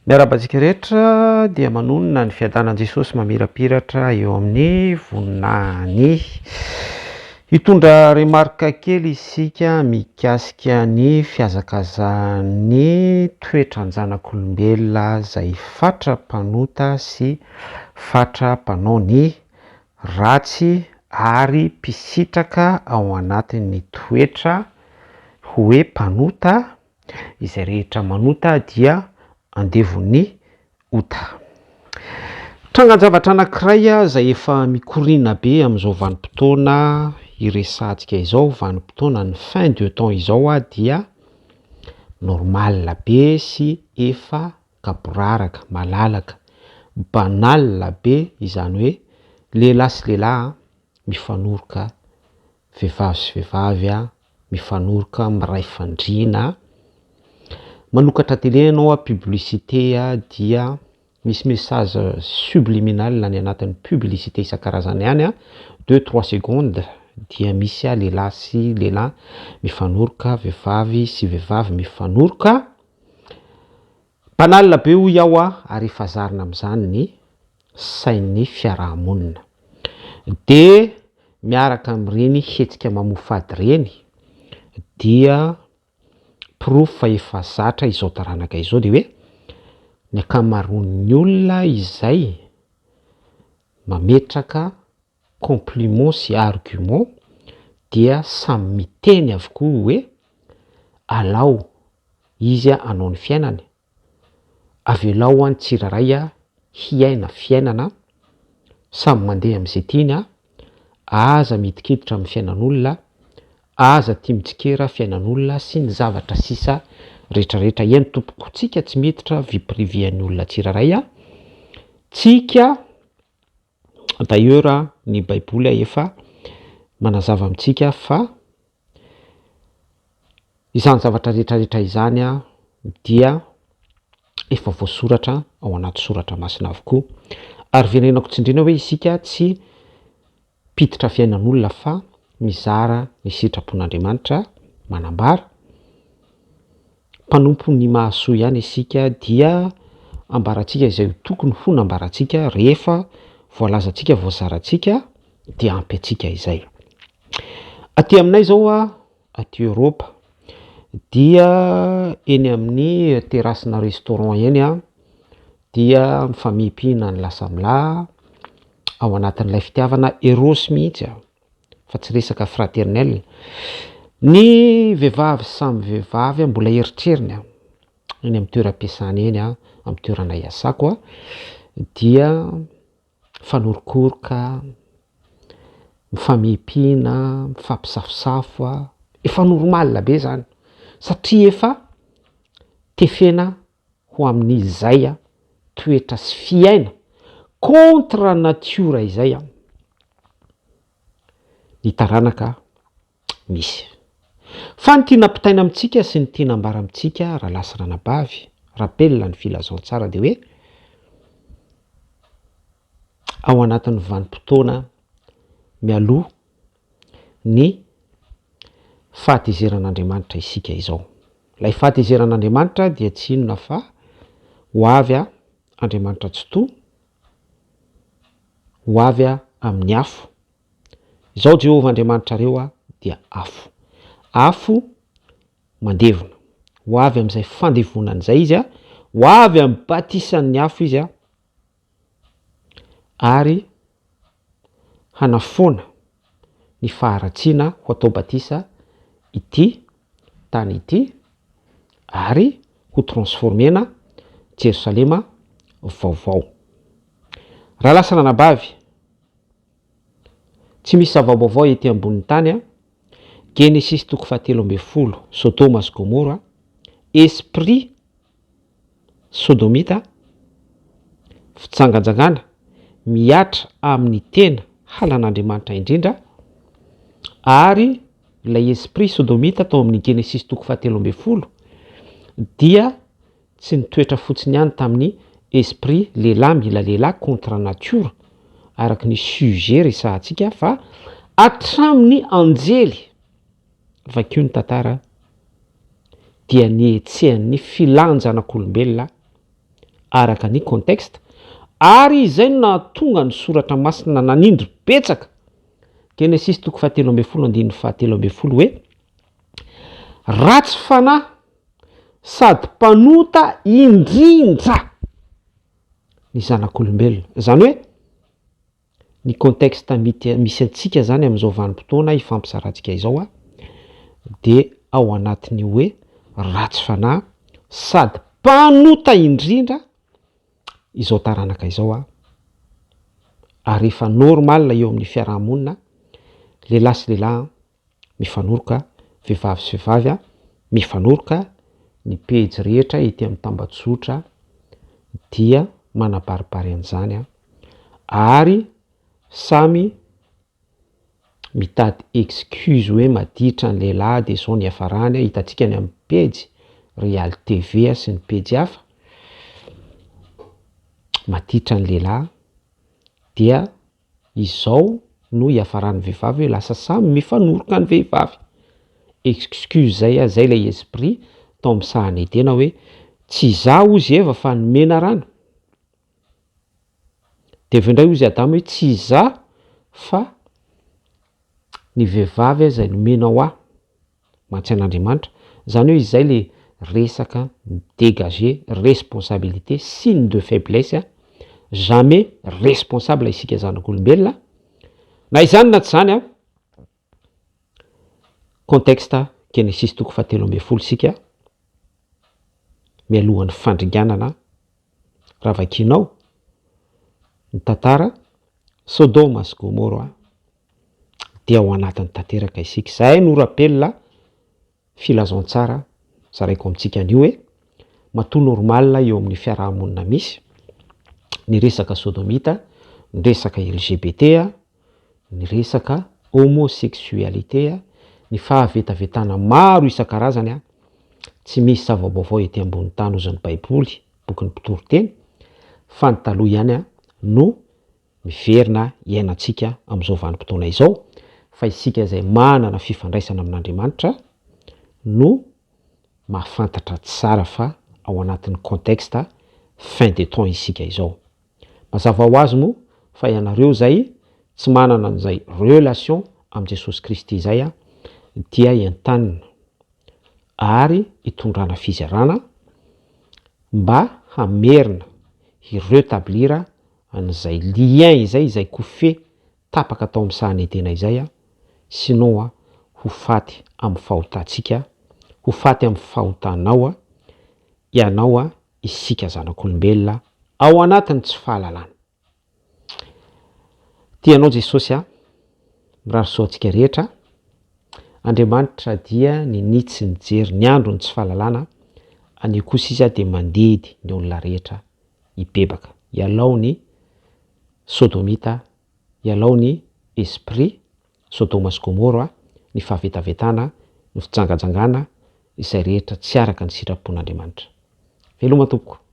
Miarahaba antsika rehetra dia manonona ny fiadanan'i Jesosy mamirapiratra eo amin'ny voninahiny. Hitondra remarque kely isika mikasika ny fihazakazahan'ny toetran-janak'olombelona izay fatra mpanota sy fatra mpanao ny ratsy ary mpisitraka ao anatin'ny toetra hoe mpanota, izay rehetra manota dia andevon'ny ota. Trangan-javatra anankiray izay efa mikoriana be amin'izao vanim-potoana iresahantsika izao, vanim-potoanan'ny fin de temps izao dia normal be sy efa gaboraraka, malalaka, banal be izany hoe lehilahy sy lehilahy mifanoroka, vehivavy sy vehivavy mifanoroka, miray fandriana, manokatra tele ianao publicité dia misy message subliminal any anatin'ny publicité isan-karazany any, deux trois secondes dia misy lehilahy sy lehilahy mifanoroka, vehivavy sy vehivavy mifanoroka, banal be hoy aho ary efa zarina amin'izany ny sain'ny fiaraha-monina. Dia miaraka amin'ireny hetsika mamoafady ireny dia porofo fa efa zatra izao taranaka izao dia hoe ny ankamaroan'ny olona izay mametraka compliment sy argument dia samy miteny avokoa hoe alao izy hanao ny fiainany, avelao an tsirairay hiaina fiainana samy mandeha amin'izay tiany an, aza midikiditra amin'ny fiainan'olona, aza tia mitsikera fiainan'olona sy ny zavatra sisa retraretra, eny tompoko tsika tsy miditra vie privée an'ny olona tsirairay an, tsika d'ailleurs ny baiboly efa manazava amintsika fa izany zavatra retraretra izany dia efa voasoratra ao anaty soratra masina avokoa, ary verenako tsindriana hoe isika tsy mpiditra fiainan'olona fa mizara ny sitrapon'Andriamanitra manambara, mpanompo ny mahasoa ihany isika dia ambarantsika izay ho tokony ho nambarantsika rehefa voalazantsika voazarantsika dia ampy antsika izay. Aty aminay zao a, aty Eoropa dia eny amin'ny terrasse-na restaurant eny a dia mifamihipihina ny lahy samy lahy ao anatin'ilay fitiavana eros mihitsy a, fa tsy resaka fraternel. Ny vehivavy samy vehivavy a mbola eritreriny a, eny amin'ny toeram-piasana eny a, amin'ny toerana iasako a, dia mifanorokoroka, mifamihipihina, mifampisafosafo a, efa normal be zany satria efa tefena ho amin'izay toetra sy fiaina contre natiora izay ny taranaka misy. Fa ny tiana ampitaina amintsika sy ny tiana ambara amintsika rahalahy sy ranabavy, rappel ny filazantsara dia hoe ao anatin'ny vanim-potoana mialoha ny fahatezeran'Andriamanitra isika izao. Ilay fahatezeran'Andriamanitra dia tsy inona fa ho avy Andriamanitra Tsitoha, ho avy amin'ny afo. Izaho Jehovah Andriamanitrareo dia afo. Afo mandevona. Ho avy amin'izay fandevonana izay izy, ho avy amin'ny batisan'ny afo izy, ary hanafoana ny faharatsiana ho atao batisa ity tany ity ary ho transformena Jerosalema vaovao. Rahalahy sy ranabavy, tsy misy zava-baovao ety ambonin'ny tany an, Genesisy toko fahatelo ambin'ny folo, Sodoma sy Gomora, esprit Sodomita, fijangajangana mihatra amin'ny tena halan'Andriamanitra indrindra, ary ilay esprit sodomita tao amin'ny Genesisy toko fahatelo ambin'ny folo dia tsy nitoetra fotsiny ihany tamin'ny esprit lehilahy mila lehilahy contre nature araka ny sujet resahantsika fa hatramin'ny anjely, vakio ny tantara, dia nihetsehan'ny filan-janak'olombelona. araka ny contexte, ary izay no nahatonga ny soratra masina nanindry betsaka Genesisy toko fahatelo ambin'ny folo andininy fahatelo ambin'ny folo hoe ratsy fanahy sady mpanota indrindra ny zanak'olombelona. Izany hoe ny contexte misy antsika zany amin'izao vanim-potoana ifampizarantsika izao a, de ao anatin'ny hoe ratsy fanahy sady mpanota indrindra izao taranaka izao a, ary efa normal eo amin'ny fiarahamonina, lehilahy sy lehilahy mifanoroka, vehivavy sy vehivavy a mifanoroka, ny pejy rehetra ety amin'ny tambajotra dia manabaribary an'izany a, ary samy mitady excuse hoe maditra ny lehilahy de zao ny hiafarany a, hitantsika ny amin'ny pejy Real TV sy ny pejy hafa, maditra ny lehilahy dia izao no hiafaran'ny vehivavy hoe lasa samy mifanoroka ny vehivavy, excuse zay a, zay ilay esprit tao amin'ny sahan'i Edena hoe tsy izaho hozy Eva fa ny menarana, de avy eo indray hozy Adama hoe tsy izaho fa ny vehivavy izay nomenao ahy. Mantsy an'Andriamanitra, zany hoe izay le resaka mi-degager responsabilité, signe de faiblesse, jamais responsable isika zanak'olombelona, na izany na tsy izany an, contexte Genesisy toko fahatelo ambin'ny folo isika, mialohan'ny fandringanana, raha vakianao ny tantara Sodoma sy Gomora, dia ao anatiny tanteraka isika. Izay no rappel filazantsara zaraiko amintsika anio hoe matoa normal eo amin'ny fiarahamonina misy ny resaka sodomita, ny resaka LGBT, ny resaka homosexualité, ny fahavetavetana maro isan-karazany, tsy misy zava-baovao ety ambony tany hozy ny baiboly, bokin'ny mpitoriteny, fa ny taloha ihany no miverina iainantsika amin'izao vanim-potoana izao fa isika izay manana fifandraisana amin'Andriamanitra no mahafantatra tsara fa ao anatin'ny contexte fin de temps isika izao. Mazava ho azy moa fa ianareo izay tsy manana an'izay relation amin'i Jesosy Kristy izay dia entanina ary hitondrana fizarana mba hamerina, hi-retablir an'izay lien izay, izay kofehy tapaka tao amin'ny sahan'i Edena izay aho, sinon aho ho faty amin'ny fahotantsika, ho faty amin'ny fahotanao aho, ianao aho, isika zanak'olombelona ao anatin'ny tsy fahalalana. Tia anao Jesosy a, mirary soa antsika rehetra, Andriamanitra dia ninia tsy nijery ny andron'ny tsy fahalalana, anio kosa Izy dia mandidy ny olona rehetra hibebaka. Ialao ny sodomita, ialao ny esprit Sodoma sy Gomora, ny fahavetavetana, ny fijangajangana, izay rehetra tsy araka ny sitrapon'Andriamanitra. Veloma tompoko.